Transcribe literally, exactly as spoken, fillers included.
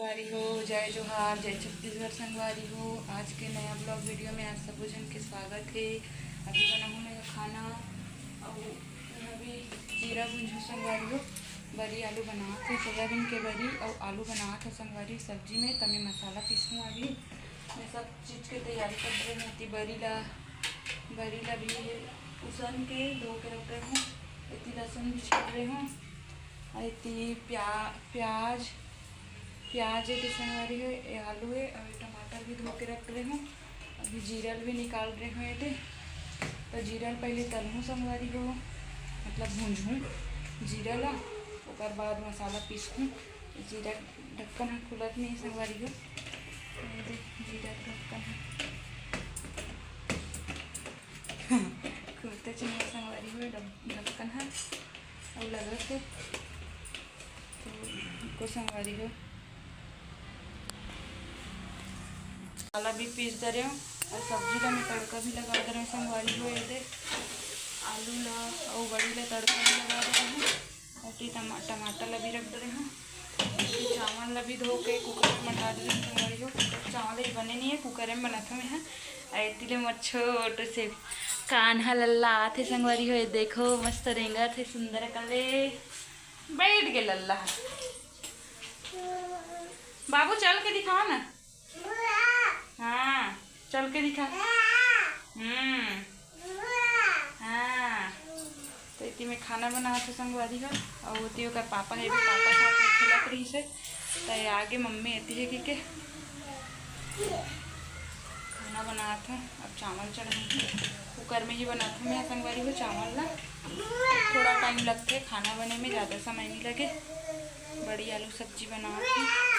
संगवारी हो, जय जोहार, जय छत्तीसगढ़ संगवारी हो। आज के नया vlog video में आप सबो झन के स्वागत हे। अभी बनाहूँ मैं खाना, अउ अभी जीरा भूंजहूँ संगवारी हो। बरी आलू बनात हे, सोयाबीन के बरी अउ आलू बनात हे संगवारी सब्जी में। त मैं मसाला पीसहूँ अभी। मैं सब चीज के तैयारी कर दे हूँ। एती बरी ला, बरी ला भी उसन के धो के रख दे हूँ। एती लहसुन भी छील रहे हूँ। अउ एती प्या-, प्याज, प्याज एती संगवारी हो, ए आलू हे अउ टमाटर भी धो के रख रहे हूँ। अभी जीरा ल भी निकाल रहे हूँ एती। त जीरा ल पहले तलहूँ संगवारी हो, मतलब भूंजहूँ जीरा ला, ओकर बाद मसाला पीसहूँ। जीरा ढक्कन ह खुलत नहीं संगवारी हो, ये दे जीरा ढक्कन ह खुलते नहीं संगवारी हो, ढक-, ढक्कन ह अउ लगत हे। तो को संगवारी हो, मसाला भी पीस दे रहे हूँ अउ सब्जी ला मैं तड़का भी लगा दे रहे हूँ संगवारी हो। ये दे आलू ला अउ बड़ी ला तड़का भी लगा दे रहे हूँ। अउ एती टमा-, टमाटर ला भी रख दे रहे हूँ। अउ एती चावल ला भी धो के कुकर में मंडा दे रहे हूँ संगवारी हो। कुकर चावल ही बने नहीं है, कुकर में बनात हूँ मैं ह। अउ एती ले मोर छोटू से कान्हा लल्ला आत हे संगवारी हो। ये देखो मस्त रेंगत हे सुंदर कले। बैठ गे लल्ला ह। बाबू चल के दिखाओ ना। हाँ, चल के दिखा। हम्म। हाँ। तो एती में खाना बनात हे संगवारी हो, अउ ओती ओकर पापा हे भी, पापा साथ में खेलत रहिस हे। त ये आगे मम्मी एती हे कहिके खाना बनात हे। अब चावल चढ़ाहूँ, कुकर में ही बनात हूँ मैं संगवारी हो चावल ला। थोड़ा टाइम लगथे खाना बने में, ज़्यादा समय नहीं लगे। बड़ी आलू सब्जी बनात हूँ।